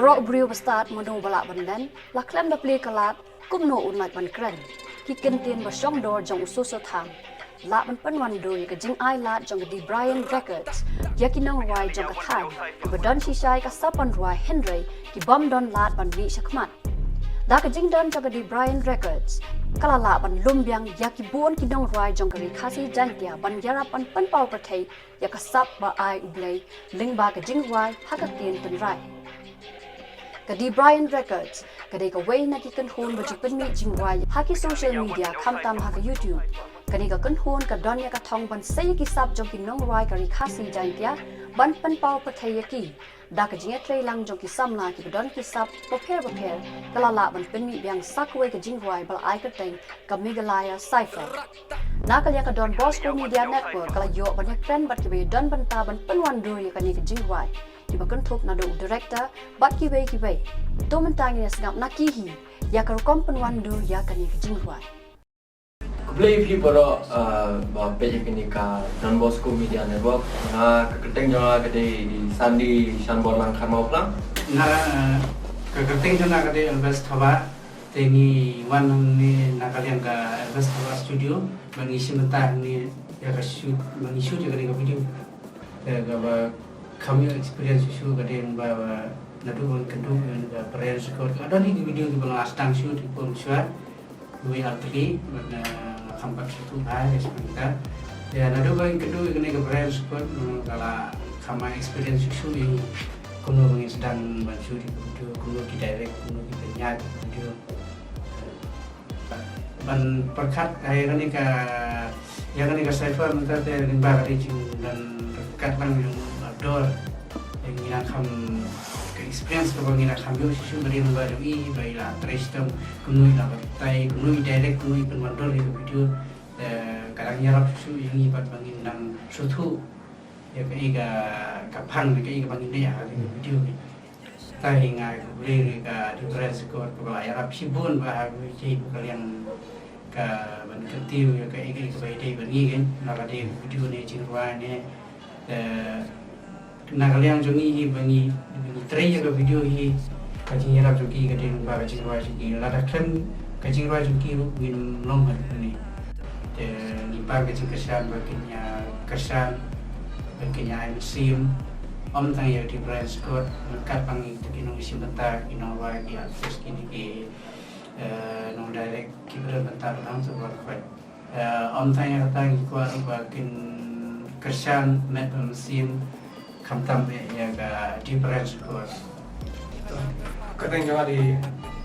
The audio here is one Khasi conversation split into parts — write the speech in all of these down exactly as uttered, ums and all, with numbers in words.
Baroh briew ba stad mano ba lah ban len, la khlem da plie ka lad kumno un lah ban kren. Ki kyntien ba shong dor jong u Soso Tham lah ban pynwandur ïa ka jingai lad jong ka The Brian Records ïa ki nongrwai jong ka thaiñ kiba don shisha ïa ka sap ban rwai hynrei ki bym don lad ban mih shakhmat. Da ka jingdon jong ka The Brian Records, ka la lah ban lum biang ïa ki bun ki nongrwai jong ka Ri Khasi Jaiñtia ban ïarap ban pynpaw pyrthei ïa ka sap ba ai U Blei lyngba ka jingrwai ha ka ktien tynrai. Ka The Brian Records ka dei kawei na ki kynhun ba ju pynmih jingrwai ha ki social media, khamtam ha ka YouTube. Kane ka kynhun ka don ïa ka thong ban sei ïa ki sap jong ki nongrwai ka Ri Khasi Jaiñtia ban pynpaw pyrthei ïa ki. Da ka jingïatreilang jong ki samla kiba don ki sap bapher bapher, ka la lah ban pynmih biang sa kawei ka jingrwai ba la ai kyrteng ka Meghalaya Cypher. Na ka liang ka Don Bosco Media Network ka la ïoh ban ïakren bad kiba ïadon bynta ban pynwandur ïa kane ka jingrwai, kiba kynthup naduh u director bad kiwei kiwei. To mynta ngin ïa sngap na ki hi ïa ka rukom pynwandur ïa kane ka jingrwai. Khublei phi baroh, ah, ba peit ïa kane ka Don Bosco Media Network. Nga ka kyrteng jong nga ka dei i Sandy Shanborlang Kharmawphlang. Nga, ah, ka kyrteng jong nga ka dei Elvis Thabah. Te ngi wan hangne na ka liang ka Elvis Thabah Studio ba ngi shim bynta hangne ïa ka shoot, ba ngi shoot ïa kane ka video. Te kaba kham ïoh experience shuh shuh ka dei ba, ba naduh ba ngi kynduh ïa ka Brian Record, ka don hi ki video kiba nga la sdang shoot, ki pun shuwa. Wei ar tylli, bad, eh, nga kham pat shuh shuh bha ïa ka shuh ka. Ïa, naduh ba ngi kynduh ïa kane ka Brian Record, mm, ka la kham ai experience shuh shuh ïa ngi kumno ba ngin sdang ban shoot ïa ka video, kumno ki direct, kumno ki pynïaid ïa ka video. Ban pyrkhat ïa kane ka, ïa kane ka cypher mynta te lyngba ka dei jingdon ryngkat lang jong u Abdur. Ïa ngi nang kham, ka experience kaba ngi nang kham ïoh shisha ka dei lyngba jong i, ba i la trei shitom kumno i la batai, kumno i direct, kumno i pynwandur ïa ka video. Eh, ka dang ïarap shisha ïa ngi bad ba ngin nang sngewthuh ïa kaei ka, ka phang, kaei kaba ngin leh ha ka video. Te hi nga ai khublei ïa ka Difference Record kaba la ïarap shibun bha ha kawei ka liang ka ban kyntiew ïa kaei kaei kaba ïadei bad ngi, kan, na ka dei ka video ne jingrwai ne, eh, na ka liang jong ngi hi ba ngi, ba ngi trei ïa ka video hi, ka jingïarap jong ki ka dei lyngba ka jingrwai jong ki, lada khlem ka jingrwai jong ki ruh ngim long ha kane. Te ngi pan ka jingkyrshan ba kin ïa kyrshan, ba kin ïa ai mynsiem, ym tang ïa ka Difference Record, ryngkat bad ngi, ki nongshim bynta, ki nongrwai, ki artist, kine ki, eh, nongdirect, kiba don bynta ba dang shu wan khwai. Eh, ym tang ïa kata, ngi kwah ruh ba kin kyrshan met bad mynsiem, khamtam ïa ka Difference Record. Ka kyrteng jong nga dei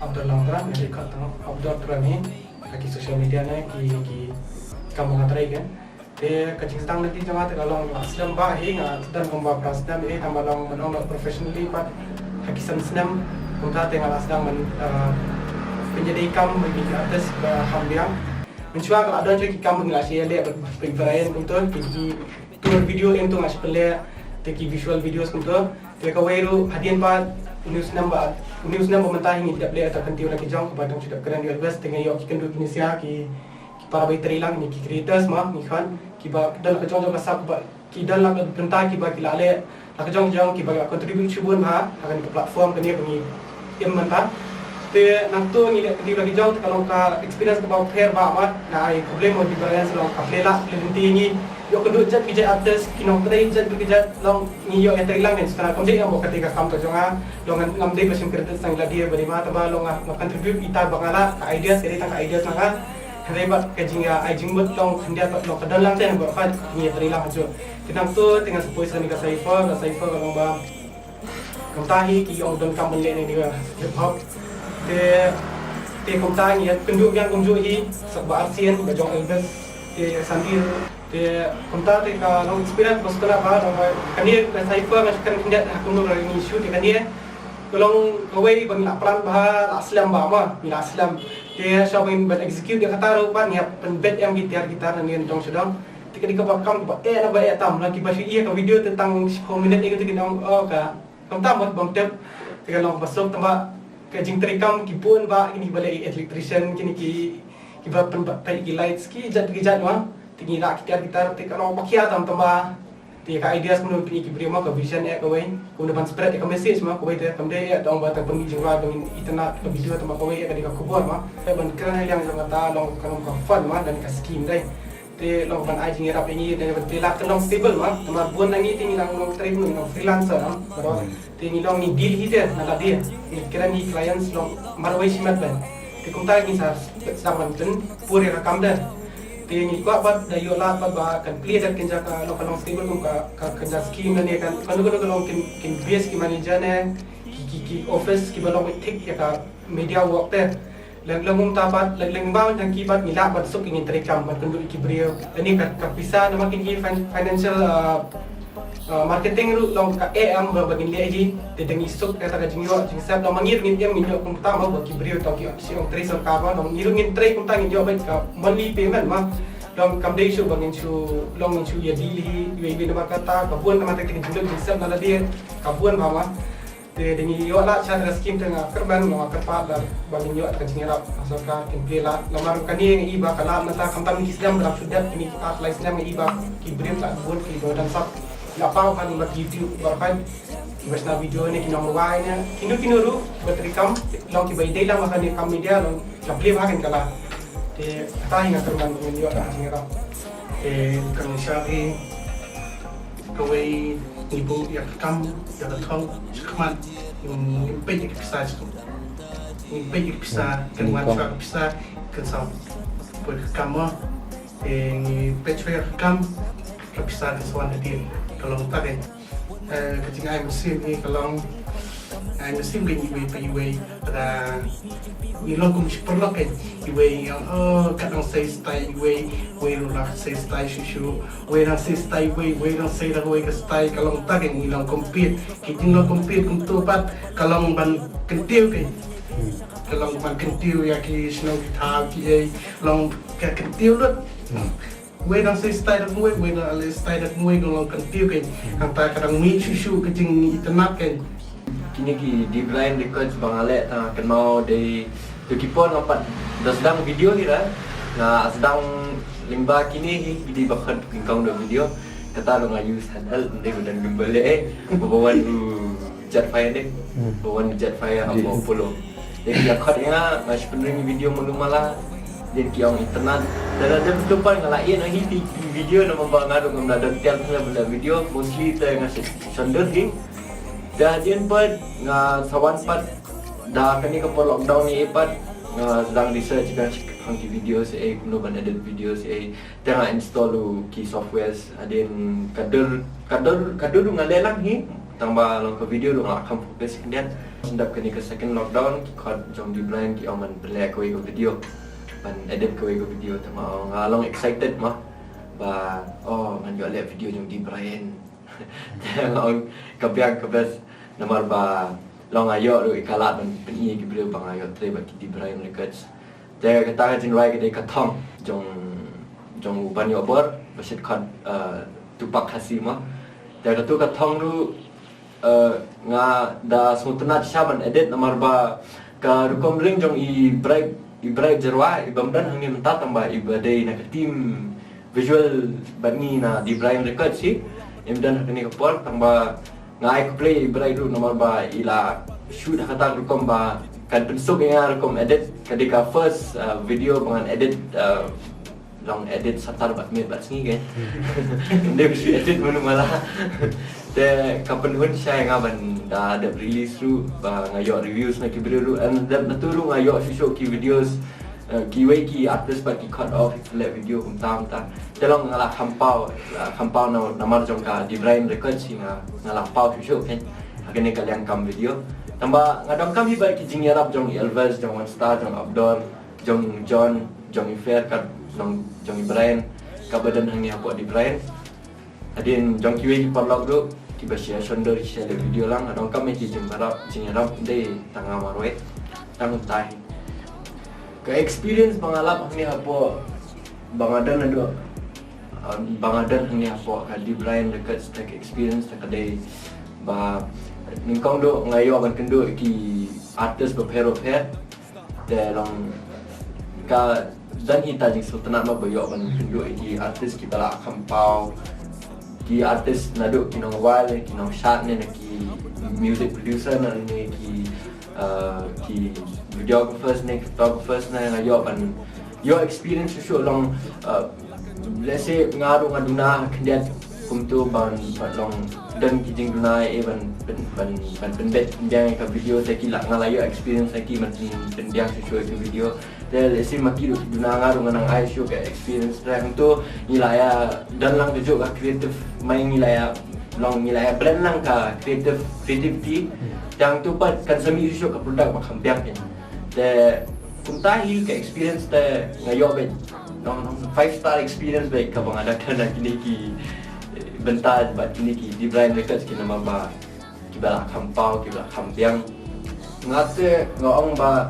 Abdur Langtran, nga dei ka kyrteng Abdur Tran hi ha ki social media ne ki, ki kam ba nga trei, kan. Te ka jingsdang lynti jong nga te ka long la slem bha hi, nga don kumba phra snem hi, tang ba long ban ong professionally pat ha ki san snem. Kumta te nga la sdang ban, eh, pynïadei kam bad ki artist ba kham biang. Mynshuwa ka la don shuh ki kam ba ngi la shu ïaleh bad Brian kumta, ki, ki tour video, ïa to nga shu pynleh, te ki visual videos kumta. Te kawei ruh hadien pat une u snem ba, une u snem ba mynta hi ngi dep leh kata ka kyntiew na ki jong kaba dang shu dep kren ïa u West, te nga ïoh ki kynduh ki nongshna, ki, ki para ba ïatrei lang, ne ki creators ma ngi khot, kiba don la ka jong jong ka sap, kiba ki don la ka bynta kiba ki la leh la ka jong jong, kiba la contribute shibun ha, ha kane ka platform kane ba ngi im mynta. Te nangta ngi leh ka dei la ka jong, te ka long ka experience kaba pher bha, ma nga ai khublei mo Difference, long ka plie la plie lynti, ngi ïoh kynduh jait ki jait artist, ki nongtrei jait ki jait, long ngi ïoh ïatrei lang, ne sngewthuh kumta, ym ba kata ka kam ka jong nga, long ngam dei ba shim credit sha ïa lade ba dei, ma tang ba long nga contribute ita ba nga la, ka ideas ka dei tang ka ideas na nga. Hynrei bad ka jingïa ai jingmut long khyndiat bad long ka don lang te, bad ka jingïatrei lang hajuh. Te nangta te ngan sa poi sha kane ka cypher, ka cypher ka long ba kumta hi ki ong don kam ban leh ne ka hip hop. Te, te kumta ngi ïa kynduh biang kumjuh hi, sa kaba arsien, ba jong Elvis, te Sandy. Te kumta te ka long experience ba sngewtynnat bha, long ba kane ka cypher nga shu kren khyndiat ha kumno ba ngi shoot ïa kane. Ka long kawei ba ngi la plan bha, la slem bha ma, ngi la slem. Te shuwa ba ngin ban execute ïa kata ruh pat ngi ïa pynbeit ïa ki tiar guitar na ngi dong sha dong. Te ka dei kaba kam kaba eh na ba eh tam, la kiba shu ïa ka video te tang shiphew minit ïa ka te ki ong, oh, ka kam tam bad bym tip. Te ka long ba suk tang ba ka jingtrei kam ki bun bha, kine kiba leh electrician, kine ki, kiba pynbatai ki lights, ki jait ki jait ma. Te ngi la ki tiar guitar te ka long ba khia tam tam ba Te ka ideas kumno pynïaid ki briew ma, ka vision eh kawei, kumno ban spread ïa ka message ma, kawei te kam dei ïa tang ba tang pynmih jingrwai ba ngin itynnad ka video, tang ba kawei eh ka dei ka khubor ma. Te ban kren ha liang jong kata long ka long ka fund ma, lane ka scheme dei. Te long ban ai jingïarap ïa ngi, te ban pynlong ka long stable ma. Namar bun na ngi te ngi long, long trei, ngi long freelancer ma. Te ngi long ngi deal hi te na lade. Ngi kren hi clients long marwei shimet ban. Te kumta ngi sa sdang ban pynpur ïa ka kam de. Te ngi kwah pat da ïoh lad pat ba kan plie da kynja ka long, ka long stable kum ka, ka kynja scheme ne kan, kan, kan, kan long kin, kin base ki manager ne ki, ki, ki office kiba long thik ïa ka media work te. Leng, leng kumta pat, leng, leng ba jong ki pat ngi lah ban suk ïa ngin trei kam ban kynduh ïa ki briew. Ani ka, ka pisa namar kin ki fin-, financial, uh, uh, marketing ruh long ka eh em ba, ba ngin leh hi. Te dang ïa suk kata ka jingïoh jingsep, long ma ngi ruh ngin em, ngin ïoh kumta ma ba ki briew tang ki, ki ong trei sorkar ma, long ngi ruh ngin trei kumta ngin ïoh bad ka monthly payment ma. Long kam dei shuh ba ngin shu, long ngin shu ïa deal hi iwei iwei namar kata ka bun namar kata ka jingïoh jingsep na lade ka bun ba ma. Te dang ïoh lad sha ka scheme te nga kyrmen, nga kyrpad lad ba ngin ïoh ka jingïarap na sorkar kin plie lad. Namar kane nga i ba ka lad mynta khamtam ki snem ba dang shu dep, kine ki ar lai snem nga i ba ki briew la bun kiba dang sap ïa paw ha YouTube ba pyn, kiba shna video ne ki nongrwai ne kino kino ruh ba trei kam, long kiba ïadei lang ha kane ka kam media long la plie ba kan ka lad. Te kata hi nga kyrmen ba ngin ïoh ka jingïarap. Te kan sha hi kawei, ngi buh ïa ka kam, ïa ka thong shakhmat, ngim peit ïa ka pisa shakhmat. Ngim peit ïa ka pisa, kan wan shuwa ka pisa, kan sa buh ïa ka kam mo. Eh, ngi peit shuwa ïa ka kam, ka pisa kan sa wan hadien. Ka long ta ka, eh, ka jingai mynsiem ngi ka long, ai mynsiem ka iwei pa iwei. Lada ngi long kum shi paralok, eh, iwei ong, oh, kat dang sei stai iwei, iwei ruh la sei stai shuh shuh. Wei dang sei stai wei, wei dang sei da wei ka stai, ka long ta ka ngi long compete. Ki jinglong compete kumto pat ka long ban kyntiew ka. Ka long ban kyntiew ïa ki shnong ki thaw kiei, long ka kyntiew lut. Wei dang sei stai da wei, wei dang leh stai da wei, ka long kyntiew ka. Hangta ka dang mih shuh shuh ka jingitynnad ka. Kine ki Dbrien Records ba nga leh tang kynmaw dei, to ki por nga pat da sdang video hi ra, nga sdang lyngba kine hi, ki dei ba khot nyngkong da video. Kata ruh nga use handheld, ym dei ba don gimbal eh, ba wan u Jetfire dei, ba wan u Jetfire hapoh Polo. Dei ki ïa khot ïa nga, nga shu pynring video mano mala. Dei ki ong itynnad. Te la dep tu pat nga la ïa na hi ki video namar ba nga ruh ngam da don tiar tang ba la video, mostly te nga shu shondur hi. Te hadien pat nga sa wan pat da kane ka por lockdown ni pat nga sdang research, nga shu khang ki video se eh, kumno ban edit video se eh. Te nga install u ki softwares, hadien ka dur, ka dur, ka dur nga leh lang hi. Tang ba long ka video ruh nga kham focus khyndiat. Sdang kane ka second lockdown ki khot jong Dbrien ki ong ban pynleh kawei ka video, ban edit kawei ka video. Te ma nga long excited ma ba, oh, ngan ïoh leh video jong Dbrien. Te long ka biang ka best namar ba long nga ïoh ruh ïa ka lad ban pyni ïa ki briew ba nga ïoh trei bad ki Dbrien Records. Te kata ka jingrwai ka dei ka thong jong, jong u Ban Ïoh Bor ba shait khot, eh, Tupac Khasi ma. Te katu ka thong ruh, eh, nga da sngewtynnad shisha ban edit namar ba ka rukom ring jong i Bright, i Bright Jyrwa, i bym don hangne mynta tang ba i ba dei na ka team visual bad ngi na Dbrien Records hi. Im don ha kane ka por tang ba nga ai khublei ïa i Bright ruh namar ba i la shoot ha kata ka rukom ba kan pynsuk ïa nga rukom edit. Ka dei ka first, uh, video ba ngan edit, uh, long edit satar bad miet bad sngi kan. Ym dei ba shu edit mano mala. Te ka pynhun shisha ïa nga ban da dep release ruh ba nga ïoh reviews na ki briew ruh, and dep natu ruh nga ïoh shuh shuh ki videos. Eh, kiwei ki artist pat ki cut off, ki leh video kumta kumta. Te long nga la kham paw, la kham paw na, namar jong ka Dbrien Records hi nga, nga la paw shuh shuh kan ha kane ka liang kam video. Tang ba nga donkam hi bad ki jingïarap jong i Elvis, jong One Star, jong Abdor, jong John, jong i Fer, ka nong jong i Brian, kaba don hangne hapoh Dbrien. Hadien jong kiwei ki paralok ruh kiba shu ïa shon dor ki shu ïa leh video lang, nga donkam ïa ki jingïarap, jingïarap dei tang nga marwei, tang tai. Ka experience ba nga lap hangne hapoh, ba nga don haduh, um, ba nga don hangne hapoh ka Dbrien Records, ka experience ka dei ba nyngkong ruh nga ïoh ban kynduh ki artist bapher bapher. Te long ka don hi ta jingsngewtynnad ma ba ïoh ban kynduh ïa ki artist kiba la kham paw, ki artist naduh ki nongwai, ki nongshad ne na ki music producer ne ki, uh, ki videographers ne photographers ne nga ïoh ban ïoh experience shuh shuh long, uh, let's say nga ruh nga duna khyndiat kumto ban, ban long don ki jingduna eh ban, ban, ban, ban pynbeit pynbiang ïa ka video te ki la nga la ïoh experience ïa ki ban pynbiang shuh shuh ïa ka video. Te lehse ma ki ruh ki duna nga ruh nga nang ai shuh ka experience te hangto ngi la ïa don lang kajuh ka creative mind, ngi la ïa long ngi la ïa blend lang ka creative creativity. Te hangto pat kan sa mih shuh ka product ba kham biang. Te kumta hi ka experience te nga ïoh beit, nong, nong five star experience beit kaba nga da don ha kine ki, eh, bynta bad kine ki Divine Records ki namar ba kiba la kham paw, kiba la kham biang. Nga te nga ong ba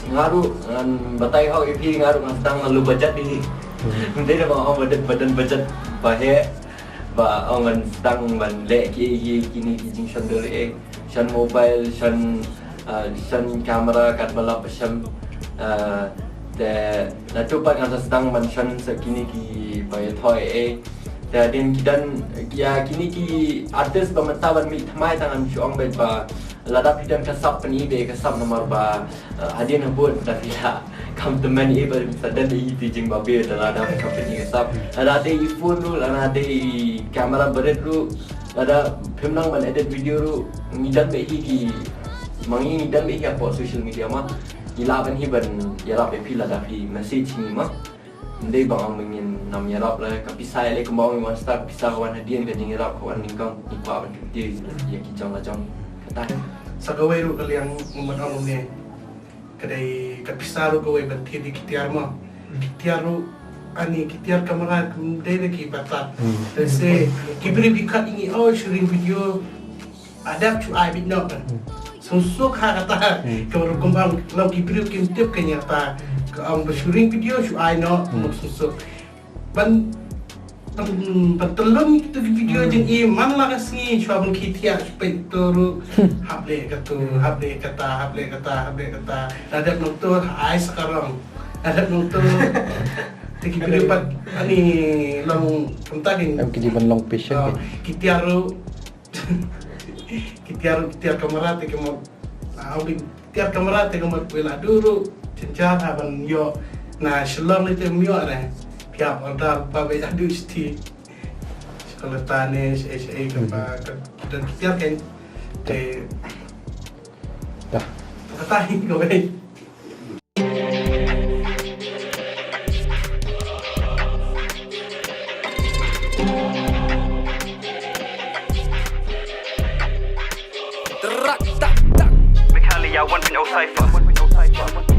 nga ruh ngan batai hok ïa phi, nga ruh nga sdang nga low budget hi. Ym dei ba nga ong ba don, ba don budget ba heh ba ong ngan sdang ban leh ki, ki, kine ki jingshon dur eh, shon mobile, shon, uh, shon camera katba lah ba shon, uh, te naduh pat ngan sa sdang ban shon sa kine kiba ïathoh eh. Te hadien ki don ïa kine ki artist ba mynta ban mih thymmai tang ngan shu ong beit ba lada phi don ka sap pyni beit ka sap namar ba, uh, hadien habud da phi la kham tymmen eh ba sa don i ti jingbabe da lada phi kham pyni ka sap. Lada dei i phone ruh, lada dei i camera barit ruh, lada phim nang ban edit video ruh, ngi don beit hi ki, ma ngi ngi don beit hi hapoh social media ma. Ngi lah ban hi ban ïarap ïa phi lada phi message ngi ma. Ym dei ba ong ba ngin nym ïarap la ka pisa, ïa lei kumba ong i One Star, ka pisa ka wan hadien, ka jingïarap ka wan nyngkong. Ngi kwah ban kyntiew ïa ki jong la jong. Kata. Sa kawei ruh ka liang, nga mut ong ne, ka dei ka pisa ruh kawei ban thied ïa ki tiar mo. Ki tiar ruh, ani ki tiar kamra ym dei da ki batat. Te se ki briew ki khot ïa ngi, oh, shu ring video, adep shu ai bit noh. Suk suk ha kata. Ka rukom ong long ki briew kim tip ka ïa kata. Ka ong ba shu ring video shu ai noh, mut suk suk. Ban, ban, ban tyllun kitu ki video jong i man la ka sngi shuwa ban ki thiah shu peit tu ruh. Hap leh katu, hap leh kata, hap leh kata, hap leh kata. Adep nongtur ai sa ka rong. Adep nongtur. Te ki briew pat ani long kumta kin. Em ki dei ban long patient. Ki tiar ruh. Ki tiar, ki tiar kamra te ka mut, ah, ong ki tiar kamra te ka mut, wei la duh ruh jynjar ha ban ïoh na Shillong, ne te ym ïoh re. Phi hap order ba wei la duh shuti. Chocolate ne shaei shaei ka ba ka don ki tiar kan. Te dah. Kata hi kawei. Mikalia one point oh Cypher.